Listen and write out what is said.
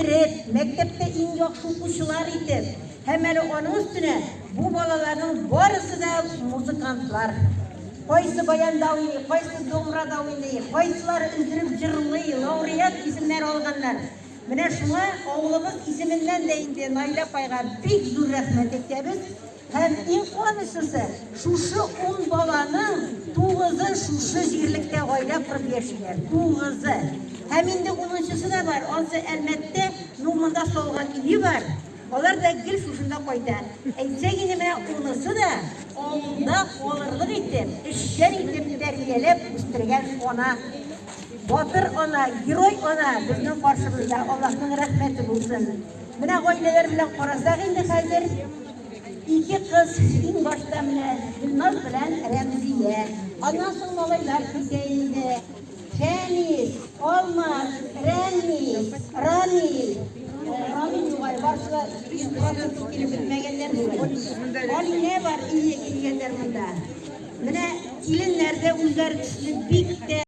үстереп, мәктәптә иң яхшы укучылар итеп, һәм әле аның өстенә бу балаларның барысы да музыкантлар. Кайсы баянда уйный, кайсы домрада уйный, кайсылары өздереп җырлый, лауреат исемнәре алганнар. Менә шуңа авылыбыз исеменнән дә инде Наилә апайга бик зур рәхмәт әйтәбез. Һәм иң куанычлысы, шушы ун баланың тугызы шушы җирлектә гаилә корып яшиләр. Тугызы. Һәм инде унынчысы да бар, ансы Әлмәттә, ну монда салган өе бар. Алар да гел шушында кайта. Әйтсәк инде менә унысы да авылда калырлык итеп, эшчән итеп тәрбияләп үстергән ана. Батыр ана, герой ана безнең каршыбызда. Аллаһның рәхмәте булсын. Менә гаиләләр белән карасак инде хәзер, ике кыз иң башта менә Гөлназ белән Рәмзия. Аннан соң малайлар китә инде. Фәнис, Алмаз, Рәмис, Рамил. Рамил юк әле, барысы да 100% килеп бетмәгәннәр бүген. Алинә бар, ие килгәннәр монда. Менә киленнәр дә үзләре төсле бик тә.